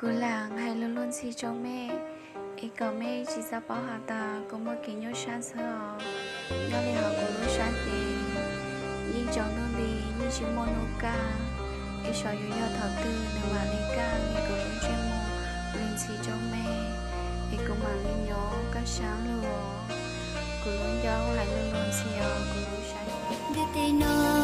Kuv lam hais lus luag ntxhi rau mej, es kom mej tsis txhob paub has tas kuv muaj kev nyuaj sab xwb os. Nyob li hauv kuv lub sab ces yeej tsaus ntuj nti, yeej tsis muaj hnub kaj, es xyov yuav yog thaum twg nws mam li kaj li kuv lub ntsej muag lus ntxhi rau mej, es kuv mam li nyob kaj sab lug. Kuv lub ncauj hais lus luag ntxhi os, kuv lub sab ces